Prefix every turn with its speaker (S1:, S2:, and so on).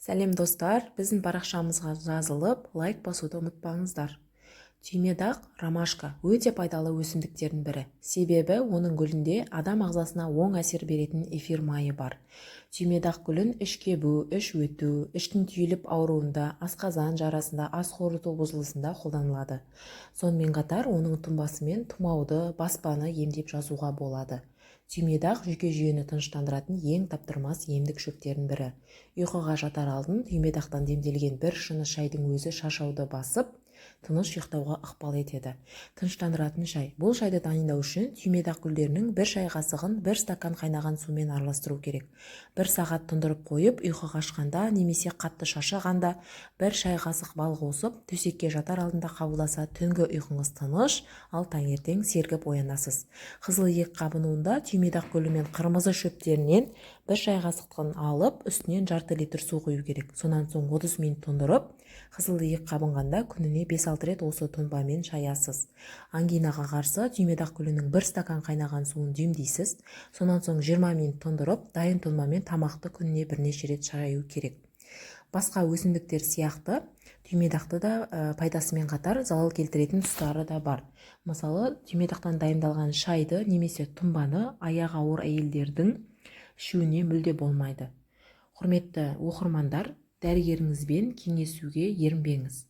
S1: Сәлем, достар! Біздің парақшамызға жазылып, лайк басуды ұмытпаңыздар. Түймедақ, ромашка, өте пайдалы өсімдіктердің бірі. Себебі оның гүлінде адам ағзасына оң әсер беретін эфир майы бар. Түймедақ гүлін іш кебу, іш өту, іштің түйіліп ауруында, асқазан жарасында, ас қорыту бұзылысында қолданылады. Сонымен қатар оның тұнбасымен тұмауды, баспаны емдеп жазуға болады. Түймедақ жүйке жүйені тыныштандыратын ең таптырмас емдік шөптердің бірі. Ұйқыға жатар алдын түймедақтан демделген бір шыны шайдың өзі шаршауды басып, тыныш ұйықтауға ықпал етеді. Тыныштандыратын шай. Бұл шайды дайындау үшін түймедақ гүлдерінің бір шай қасығын бір стакан қайнаған сумен араластыру керек. Бір сағат тұндырып қойып, ұйқы қашқанда немесе қатты шаршағанда бір шай қасық бал қосып, төсекке жатар алдында қабылдаса, түнгі ұйқыңыз тыныш, ал таңертең сергіп оянасыз. Қызыл иек қабынуында түймедақ гүлі мен қырмызы шөптерінен бір шай қасықтан алып, үстінен жарты литр су құю керек. Сонан соң 30 минут тұндырып, қызыл иек қабынғанда күніне 5-6 рет осы тұнбамен шаясыз. Ангинаға қарсы түймедақ гүлінің бір стакан қайнаған суын демдейсіз. Сонан соң 20 минут тұндырып, дайын тұнбамен тамақты күніне бірнеше рет шаю керек. Басқа өсімдіктер сияқты түймедақты да пайдасымен қатар залал келтіретін тұстары да бар. Мысалы, түймедақтан дайындалған шайды немесе тұнбаны аяғы ауыр әйелдердің ішуіне мүлде болмайды. Құрметті оқырмандар, дәрігеріңізбен кеңесуге ерінбеңіз.